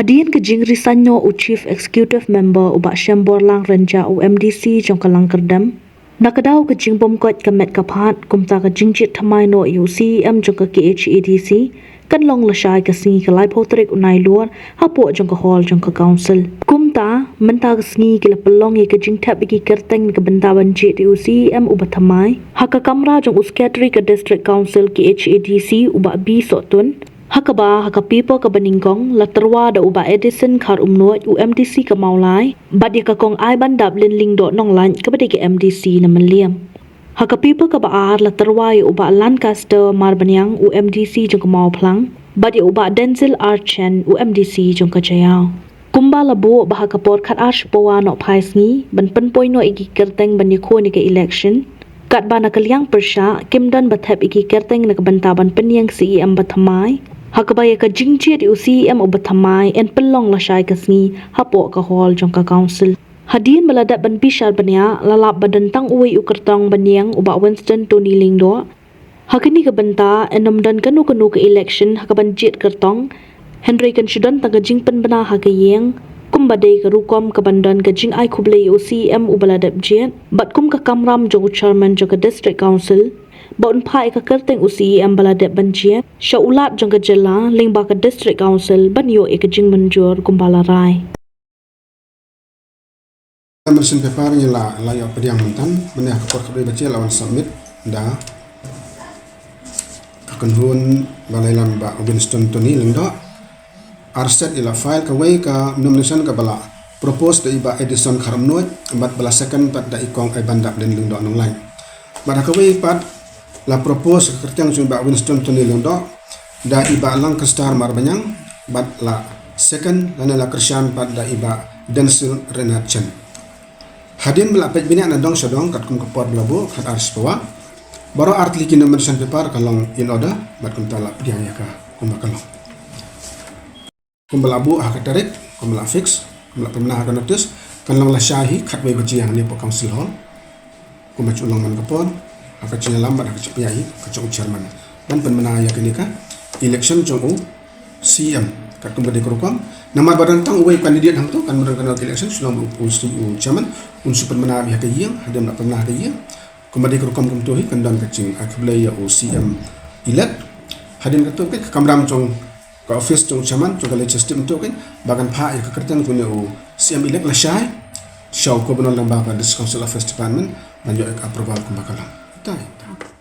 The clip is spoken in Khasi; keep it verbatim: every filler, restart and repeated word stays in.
Hadien ka jingresign noh u Chief Executive Member u Bah Shemborlang Rynjah u M D C jong ka Langkyrdem, na ka daw ka jingbymkoit ka met ka phad, kumta ka jingjied thymmai noh ïa u C E M jong ka K H A D C kan long lashai ka sngi ka laiphew tarik u Nailur hapoh jong ka hall jong ka council. Kumta mynta ka sngi ki la pynlong ïa ka jingthep ïa ki kyrteng na ka bynta ban jied ïa u C E M uba thymmai ha ka kamra jong u Secretary ka District Council K H A D C u Bah B Sohtun. Ha kaba ha ka paper kaba nyngkong la tyrwa da u Bah Edison Kharumnuid u M D C ka Mawlai bad ïa ka Kong Aibandaplin Lyngdoh Nonglait kaba dei ka M D C na Mylliem. Ha ka paper kaba ar la tyrwa ïa u Bah Lancaster Marbaniang u M D C jong ka Mawphlang bad ïa u Bah Denzil Archen u M D C jong ka Jaïaw. Kumba la buh ba ha ka por khatar shiphew wah nohphai sngi ban pynpoi noh ïa ki kyrteng ban ïakhun ïa ka election, katba na ka liang pyrshah kim don ba thep ïa ki kyrteng na ka bynta ban pynïeng C E M ba thymmai, ha kaba ïa ka jingjied ïa u C E M uba thymmai yn pynlong lashai ka sngi hapoh ka hall jong ka council. Hadien ba la dep ban bishar bniah, la lap ba don tang uwei u kyrtong ban ïeng, u Bah Winston Tony Lyngdoh. Ha kane ka bynta yn ym don kano kano ka election ha kaban jied kyrtong, hynrei kan shu don tang ka jingpynbna ha ka ïing, kumba dei ka rukom kaban don ka jingai khublei ïa u C E M uba la dep jied bad kum ka kamram jong u chairman jong ka District Council ba un phah ïa ka kyrteng u C E M ba la dep ban jied sha u Lat jong ka jylla lyngba ka District Council ban ïoh ïa ka jingmynjur kumba la rai. Nomination paper ngi la, la ïoh pdiang mynta, mynne ha ka por kaba baje la wan submit da ka kynhun ba la ïalam Bah Winston Tony Lyngdoh. Ar set i la file, kawei ka nomination kaba la propose da i Bah Edison Kharumnuid bad ba la second pat da i Kong Aibandaplin Lyngdoh Nonglait. Bad ha kawei pat la propose ka kyrteng jong i Bah Winston Tony Lyngdoh da i Bah Lancaster Marbaniang bad la second lane la kyrshan pat da i Bah Denzil Archen. Hadien ba la peit bniah na dong sha dong katkum ka por ba la buh, khatar shiphew wah, baroh artylli ki nomination paper ka long in order bad kumta la pdiang ïa ka kumba ka long. Kumba la buh ha ka tarik, kumba la fix, kumba la pynbna ha ka notice, kan long lashai hi khatwei baje hangne hapoh Council Hall. Kumba ju long man ka por, ha ka jingïalam bad ha ka jingpynïaid hi ka jong u chairman ban pynbna ïa kane ka election jong u C E M. Katkum ka dei ka rukom, namar ba don tang uwei u candidate hangto, kan ym don kano ka election, shu long u, u, u chairman un shu pynbna ïa ka ïing, hadien la pynbna ha ka ïing. Kumba dei ka rukom kumto hi kan don ka jingai khublei ïa u C E M elect. Hadien kato ka kamram jong ka office jong u chairman jong ka legislative mynta ka, ba kan phah ïa ka kyrteng jong une u C E M elect lashai sha u Governor lyngba ka District Council Affairs Department ban ïoh ïa ka approval kumba ka long. Ita, ita.